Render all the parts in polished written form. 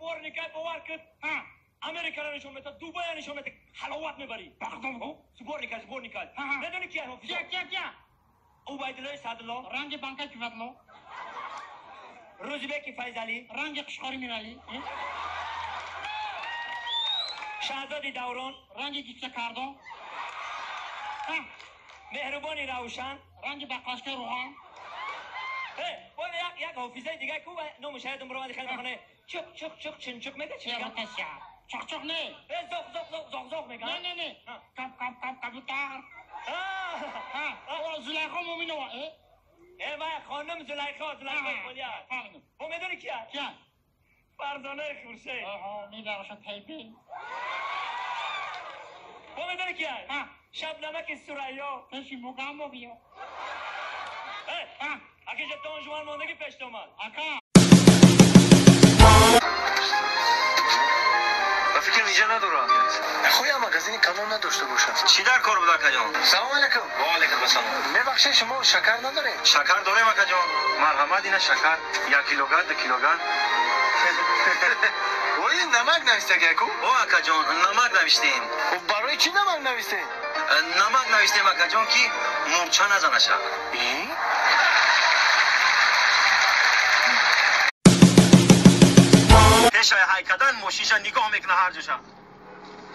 Сборника бовар кун. Америкаро нишон медиҳад, Дубайро нишон медиҳад, ҳаловат мебарӣ. Сборника, сборника. Медонӣ кия ҳофизо? Кия, кия? Убайдуллои Садулло. Ранги банкаи Куватло. Рӯзибеки Файзалӣ. Ранги Қушқори Миралӣ. Шаҳзоди Даврон. Ранги гипса кардо. Меҳрубони Равшан. Ранги бақлашкаи рӯған. Як ҳофизаи дига ку номаш ёдам ромад, хеле мехоне. Чуқ чуқ чуқ чинчуқ мега чи? Чуқ чуқ не. Зоқ зоқ зоқ зоқ зоқ мега. Не, не, не. Кап кап кап кабутар. Зулайхо Муминова. Вай хонум Зулайхо, Зулайхо Холия. Бо медонӣ кия? Кия? Фарзонаи Хуршед. Медараша тайпи. Бо медонӣ кия? Шабнамаки Сурайё. Пеши мугамбо биё. Акиҷа Дон Жуан мондагӣ пешт омад. Ака. Ба фикр инҷа надорам. Хоя магазини калон надошта бошад. Чӣ дар кор буд, акаҷон? Салом алейкум. Ва алейкум ассалом. Мебахшед, шумо шакар надоред? Шакар дорем, акаҷон. Марҳамат, ина шакар. 1 килограмм, 2 килограмм. Ой, намак навистаги аку? О, акаҷон, намак навиштем. Барои чӣ намак навистем? Намак навиштем, акаҷон, ки мурча назанаша. Пешай ҳайкадан мошинша нигоҳ мекуна ҳар ҷоша.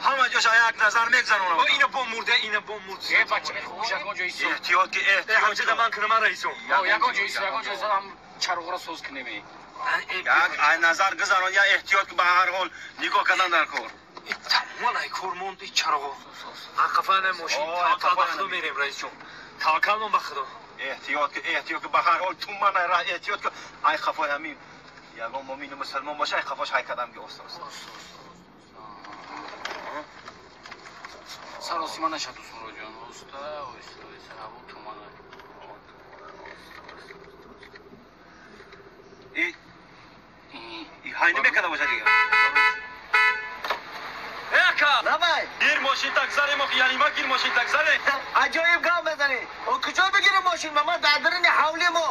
Ҳама ҷоша як назар мегзаронам. Ина бо мурда, ина бо мурд. Э, бача, ягон ҷо исо. Эҳтиёт ки, эҳтиёт. Ҳамчада ман кунам, раисум. Ягон ҷо исо, ягон ҷо исо, ҳам чароғро соз кунем. Як назар гузарон, я эҳтиёт ки ба ҳар ҳол нигоҳ кардан дар кор. Тамоман ай кор монд ин чароғо. Ақафана мошин, таваккал ба Худо мерем, раисҷон. Таваккалмон ба Худо. Эҳтиёт ки, эҳтиёт ки ба ҳар ҳол туман ай раҳ, эҳтиёт ки ай қафои ҳамин ягон мумину мусалмон боша, ай қафош ҳай кадам ки оста оста. Саросима нашад, Усмонҷон. Оста, оста, оста, ҳаво туман. И ҳай намекада боша дига. Ака! Давай! Гир мошин такзарем, охи янима гир мошин такзаре. Аҷоиб гап мезанӣ. О куҷо бигирем мошин? Ма дар даруни ҳавли мо.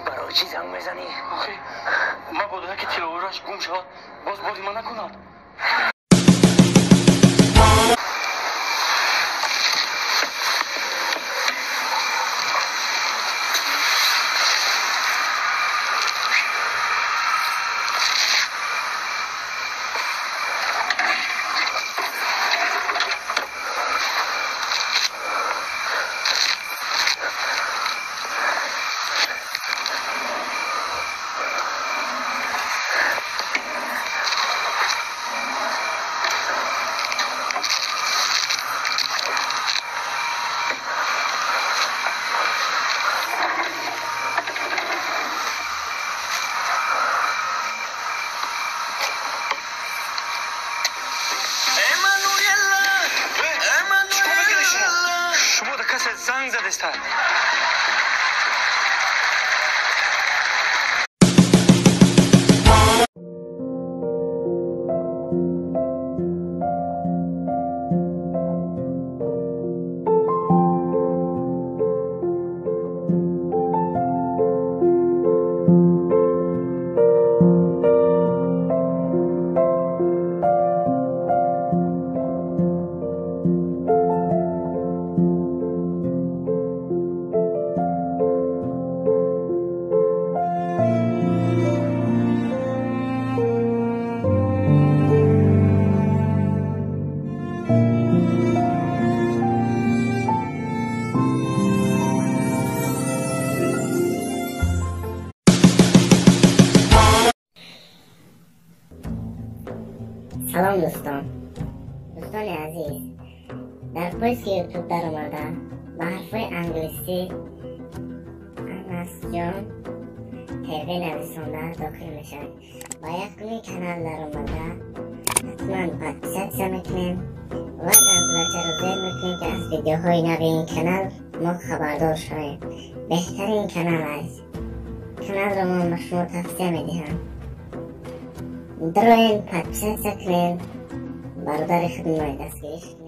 Барои чӣ занг мезанӣ? Охи, мабодо яке тиловараш гум шавад, боз бори ман накунад. Занг задеста. Салом, дӯстон. Дӯстони азиз, дар поиски Ютуб даромада, ба ҳарфҳои англисӣ Анасҷон ТВ нависонда дохил мешавед. Ба якуми канал даромада, ҳатман подписаться мекунем ва зангулачаро зер мекунем, ки аз видеоҳои нави ин канал мо хабардор шавем. Беҳтарин канал аст. Каналро мо ба шумо тавсия медиҳам. Дароен, подписаться кунем, бародари худмои дастгириш.